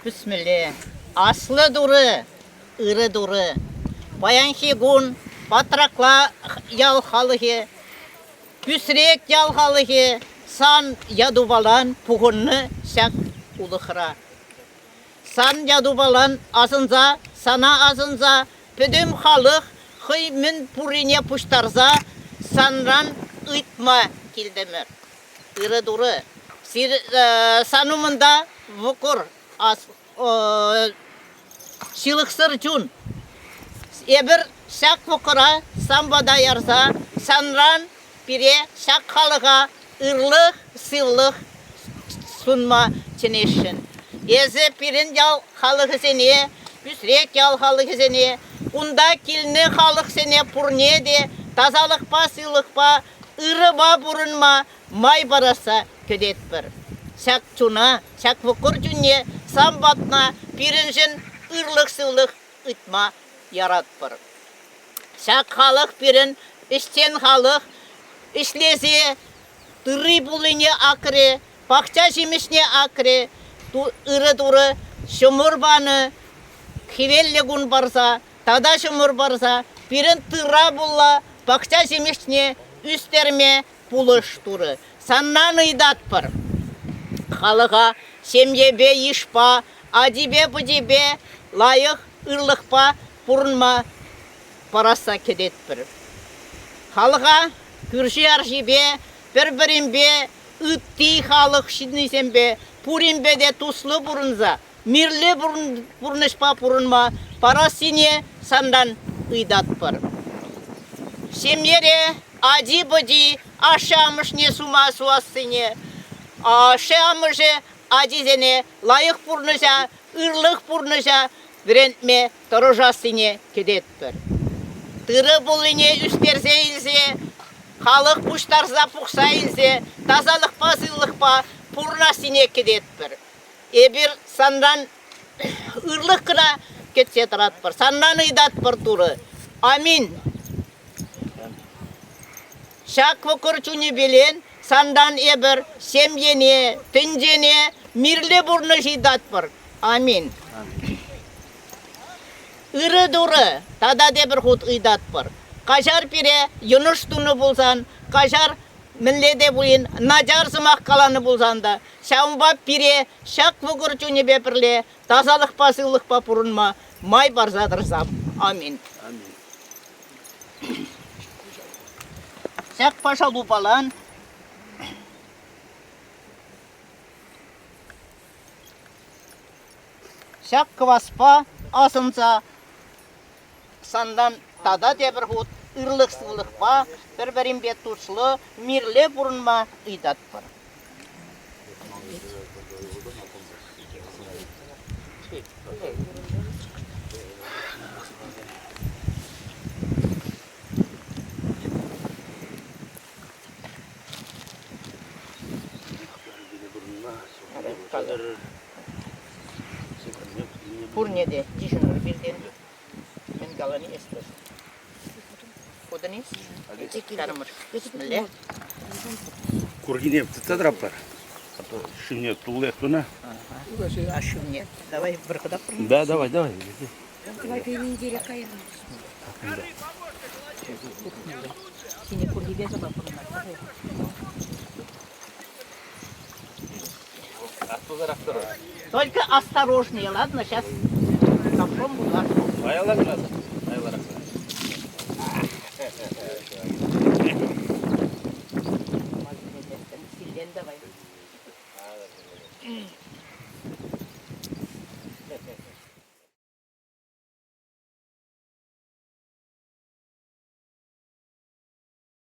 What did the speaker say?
Пӳсмелле. Аслӑ Турӑ, ырӑ Турӑ, паянхи кун Патракла ял халӑхӗ, Пӳсрек ял халӑхӗ сан ятупалан пухӑннӑ ҫак улӑхра. Сан ятупалан асӑнса, сана асӑнса пӗтӗм халӑх хӑй мӗн пуррине пуҫтарса санран ыйтма килтӗмӗр. Ырӑ Турӑ, сан умӑнта вӑкӑр ҫылӑхсӑр чун. Эпир ҫак вӑкӑра сан пата ярса санран пире ҫак халӑха ырлӑх, сывлӑх сунма чӗнесшӗн. Эсӗ пирӗн ял халӑхӗсене, Пӳсрек ял халӑхӗсене, кунта килнӗ халӑхсене пурне те тасалӑхпа, сывлӑхпа, ырӑпа пурӑнма май парасса кӗтетпӗр. Ҫак чуна, ҫак вӑкӑр чунне сан патна пирӗншӗн ырлӑх-сывлӑх ыйтма яратпӑр. Ҫак халӑх пирӗн ӗҫчен халӑх, ӗҫлесе тырри-пуллине акрӗ, пахча ҫимӗҫне акрӗ, ырӑ Турӑ ҫумӑр панӑ, хӗвеллӗ кун парса тата ҫумӑр парса пирӗн тырра-пулла, пахча ҫимӗҫне ӳстерме пулӑш, Турӑ. Санран ыйтатпӑр. Халӑха ҫемьепе, йышпа, ачипе-пӑчипе лайӑх ырлӑхпа пурӑнма парасса кӗтетпӗр. Халӑха кӳрши-аршипе, пӗр-пӗринпе, ытти халӑх ҫыннисемпе пуринпе те туслӑ пурӑнса, мирлӗ пурнӑҫпа пурӑнма парассине санран ыйтатпӑр. Ҫемьере ачи-пӑчи ашшӗ-амӑшне сума суассине, ашшӗ-амӑшӗ ачисене лайӑх пурнӑҫа, ырлӑх пурнӑҫа вӗрентме тӑрӑшассине кӗтетпӗр. Тырӑ пуллине ӳстерсе илсе, халӑх пуҫтарса пухса илсе тасалӑхпа сывлӑхпа пурӑнассине кӗтетпӗр. Эпир санран ырлӑх кӑна кӗтсе тӑратпӑр, санран ыйтатпӑр, Турӑ. Аминь. Ҫак вӑкӑр чунӗпелен сантан эпӗр ҫемьене, тӗнчене мирлӗ пурнӑҫ ыйтатпӑр. Аминь. Ырӑ Турӑ, тата тепӗр хут ыйтатпӑр. Каҫар пире йӑнӑш тунӑ пулсан, каҫар мӗнле те пулин начар сӑмах каланӑ пулсан та, ҫавӑнпа пире ҫак вӑкӑр чунӗпе пӗрле тасалӑхпа сывлӑхпа пурӑнма май парса тӑрсам. Аминь. Аминь. Ҫак пашалупалан ҫак кваспа асӑнса сантан тата тепӗр хут ырлӑх-сывлӑхпа пӗр-пӗринпе туслӑ, мирле пурӑнма ыйтатпӑр. Пурне те йышӑнӑр пиртен. Мӗн калани эс Хутӑн-и? Карӑмӑр. Мӗнле? Куркине тытса тӑратпӑр. А то шывне туллех тунӑ. А шывне давай вырхӑтатпӑр. Да, давай, давай. Давай пеймендере кайрӑм. Сине куркипе сапа пурӑнать. Только осторожнее, ладно? Сейчас ковшом буду. Аялар надо. Аялар.